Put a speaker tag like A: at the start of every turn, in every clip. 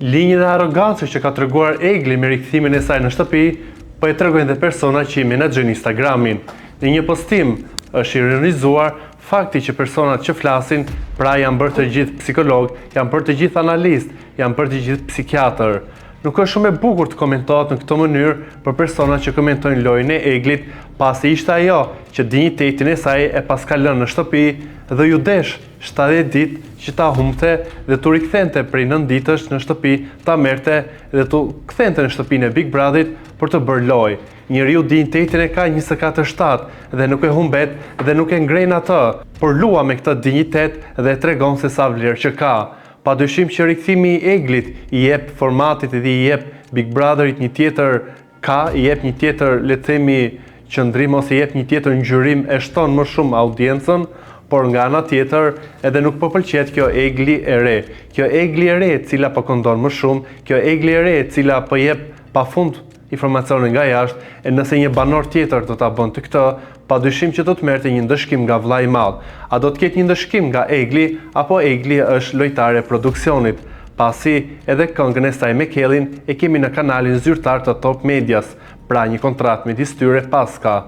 A: Linjën e arrogancës që ka treguar Egli me rikthimin e saj në shtëpi, po e tregojnë dhe persona që i menaxhojnë Instagramin. Në një postim, është ironizuar fakti që personat që flasin, pra janë bërë të gjithë psikologë, janë bërë të gjithë analistë, janë bërë të gjithë psikiatër. Nuk është shumë e bukur të komentohet në këtë mënyrë për personat që komentojnë lojën e Eglit, pasi ishte ajo që dinjitetin e saj e paska lënë në shtëpi dhe iu desh 70 ditë që ta humbte dhe t'u rikthente prej 9 ditësh në shtëpi ta merrte dhe t'u kthente në shtëpinë e Big Brotherit për të bërë lojë. Njeriu dinjitetin e ka 24/7 dhe nuk e humbet dhe nuk e ngren atë, por luan me këtë dinjitet dhe e tregon se sa vlerë që ka. Padyshim që rikthimi i Eglit i jep formatit dhe i jep Big Brotherit një tjetër ka, i jep një tjetër, le të themi, qëndrim ose i jep një tjetër ngjyrim e shton më shumë audiencën, por nga ana tjetër edhe nuk po pëlqehet kjo Egli e re. Kjo Egli e re e cila po këndon më shumë, kjo Egli e re e cila po jep pafund informacione nga jashtë, e nëse një banor tjetër do ta bënte këtë, padyshim që do të merrte një ndëshkim nga vëllai i madh. A do të ketë një ndëshkim nga Egli, apo Egli është lojtare e produksionit? Pasi edhe këngën e saj me Kellin e kemi në kanalin zyrtar të Top Medias, pra një kontratë midis tyre paska.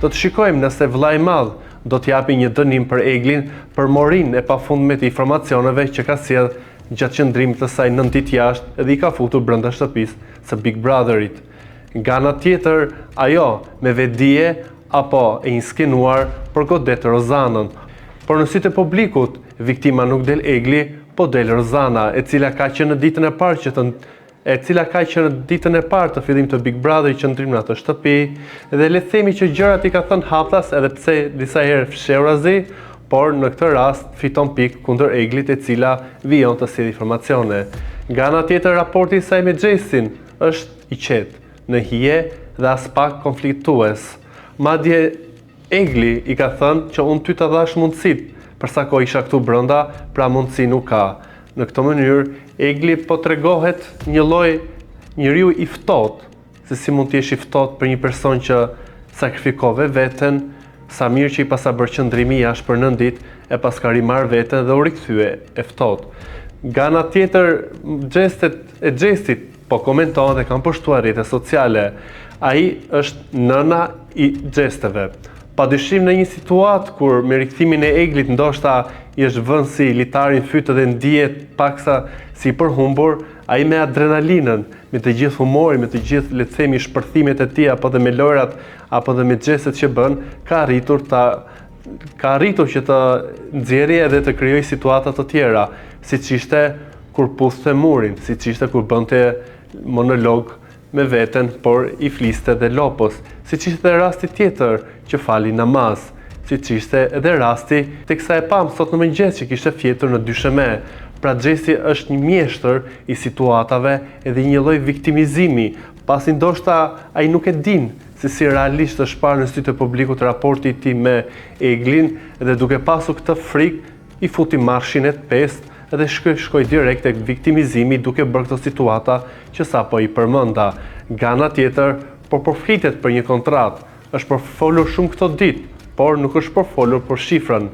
A: Do të shikojmë nëse vëllai i madh do të japi një dënim për Eglin për morinë e pafundme të informacioneve që ka sjellë gjatë qëndrimit të saj 9 ditë jashtë dhe i ka futur brenda shtëpisë së Big Brotherit. Nga ana tjetër, ajo, me vetëdije apo e inskenuar, përgodet Rozanën. Por në sytë e publikut, viktima nuk del Egli, po del Rozana, e cila ka që në ditën e parë që të e cila ka që në ditën e parë të fillim të Big Brotherit qëndrim në atë shtëpi, dhe le të themi që gjërat i ka thënë haptas edhe pse disa herë fshehurazi, por në këtë rast fiton pikë kundër Eglit e cila vijon të sjellë informacione. Nga ana tjetër raporti i saj me Xhestin është i qetë, në hije dhe aspak konfliktues. Madje Egli i ka thënë që unë ty ta dhashë mundësitë, për sa kohë isha këtu brenda, pra mundësi nuk ka. Në këtë mënyrë, Egli po tregohet një lloj njeriu i ftohtë, se si mund të jesh i ftohtë për një person që sakrifikove veten, sa mirë që i paska bërë qëndrimi jashtë për 9 ditë, e paska rimarrë veten dhe u rikthye e ftohtë. Nga ana tjetër, xhestet e Xhestit po komentohen dhe kanë pushtuar rrjetet sociale. Ai është nëna i xhesteve. Padyshim në një situatë kur me rikthimin e Eglit ndoshta i është vënë si litari në fyt dhe ndihet paksa si i përhumbur, ai me adrenalinën, me të gjithë humorin, me të gjithë le të themi shpërthimet e tij apo dhe me lojrat apo dhe me xhestet që bën, ka arritur ta ka arritur që të nxjerrë edhe të krijojë situata të tjera, siç ishte kur puthte murin, siç ishte kur bënte monolog me veten, por i fliste dhe lopës, siç ishte dhe rasti tjetër që fali namaz, siç ishte edhe rasti teksa e pamë sot në mëngjes që kishte fjetur në dysheme. Pra Xhesti është një mjeshtër i situatave edhe një lloj viktimizimi, pasi ndoshta ai nuk e din se si realisht është parë në sytë e publikut raporti i tij me Eglin dhe duke pasur këtë frikë i futi marshin e pestë dhe shkoi shkoi direkt tek viktimizimi duke bërë këto situata që sapo i përmenda. Nga ana tjetër, po përflitet për një kontratë. Është përfolur shumë këto ditë, por nuk është përfolur për shifrën.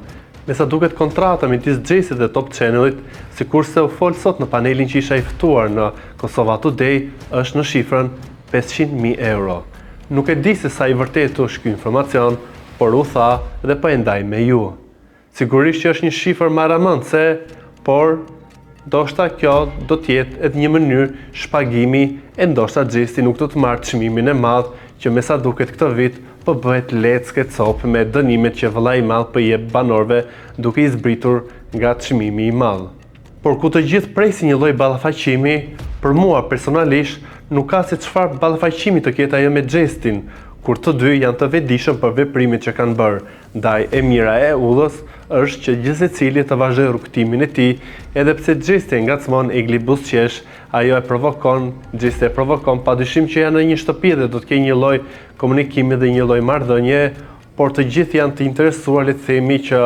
A: Me sa duket kontrata midis Xhestit dhe Top Channelit, sikurse u fol sot në panelin që isha i ftuar në Kosova Today, është në shifrën 500.000 euro. Nuk e di se sa i vërtetë është ky informacion, por u tha dhe po e ndaj me ju. Sigurisht që është një shifër marramendëse, por ndoshta kjo do të jetë edhe një mënyrë shpagimi e ndoshta Xhesti nuk do të marrë çmimin e madh që me sa duket këtë vit po bëhet leckë e copë me dënimet që vëllai i madh po i jep banorëve duke i zbritur nga çmimi i madh. Por ku të gjithë presin një lloj ballafaqimi, për mua personalisht nuk ka se çfarë ballafaqimi të ketë ajo me Xhestin, kur të dy janë të vetëdijshëm për veprimet që kanë bërë. Ndaj e mira e udhës është që gjithsecili të vazhdojë rrugëtimin e tij, edhe pse Xhesti e ngacmon Egli buzëqesh, ajo e provokon, Xhesti e provokon, padyshim që janë në një shtëpi dhe do të kenë një lloj komunikimi dhe një lloj marrëdhënie, por të gjithë janë të interesuar le të themi që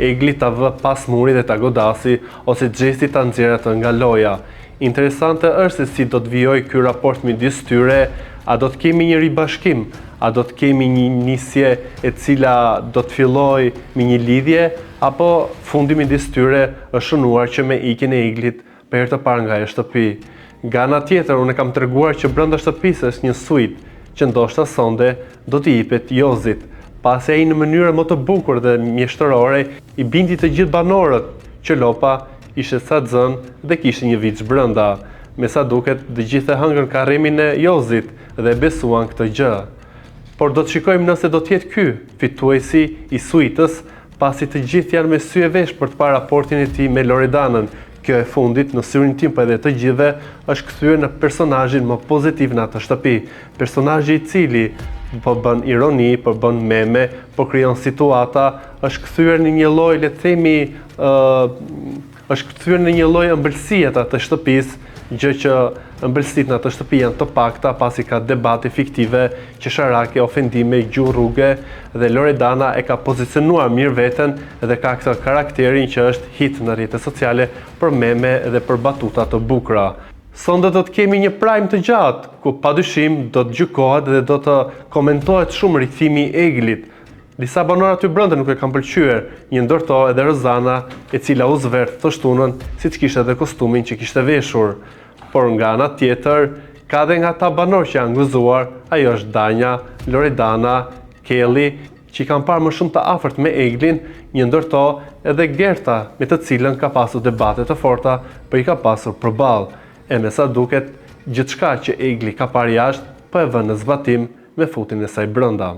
A: Egli ta vë pas muri dhe ta godasi ose Xhesti ta nxjerrë atë nga loja. Interesante është se si do të vijojë ky raport midis tyre, a do të kemi një ribashkim, a do të kemi një nisje e cila do të fillojë me një lidhje, apo fundi midis tyre është shënuar që me ikjen e Eglit për herë të parë nga ajo shtëpi. Nga ana tjetër, unë e kam treguar që brenda shtëpisë është një suitë, që ndoshta sonde do t'i jipet Jozit, pasi ai në mënyrën më të bukur dhe mjeshtërore i bindi të gjithë banorët që lopa ishte shtatzënë dhe kishte një viç brenda. Me sa duket, të gjithë e hëngrën karremin e Jozit dhe e besuan këtë gjë. Por do të shikojmë nëse do të jetë ky fituesi i suitës, pasi të gjithë janë me sy e vesh për të parë raportin e tij me Loredanën. Kjo e fundit, në syrin tim po edhe të gjithëve, është kthyer në personazhin më pozitiv në atë shtëpi. Personazhi i cili po bën ironi, po bën meme, po krijon situata, është kthyer në një lloj, le të themi, ë është kthyer në një lloj ëmbëlsie të atë shtëpisë, gjë që ëmbëlsitë në atë shtëpi janë të pakta, pasi ka debate fiktive, qesharake, ofendime, gjuhë rruge dhe Loredana e ka pozicionuar mirë veten dhe ka këtë karakterin që është hit në rrjete sociale për meme dhe për batuta të bukura. Sonte do të kemi një prime të gjatë, ku padyshim do të gjykohet dhe do të komentohet shumë rikthimi i Eglit. Disa banorë aty brenda nuk e kanë pëlqyer, një ndër to edhe Rozana, e cila u zverdh të shtunën, siç kishte edhe kostumin që kishte veshur. Por nga ana tjetër, ka edhe nga ata banorë që janë gëzuar, ajo është Danja, Loredana, Kelly, që i kanë parë më shumë të afërt me Eglin, një ndër to edhe Gerta, me të cilën ka pasur debate të forta, po i ka pasur përballë. E me sa duket, gjithçka që Egli ka parë jashtë, po e vë në zbatim me futjen e saj brenda.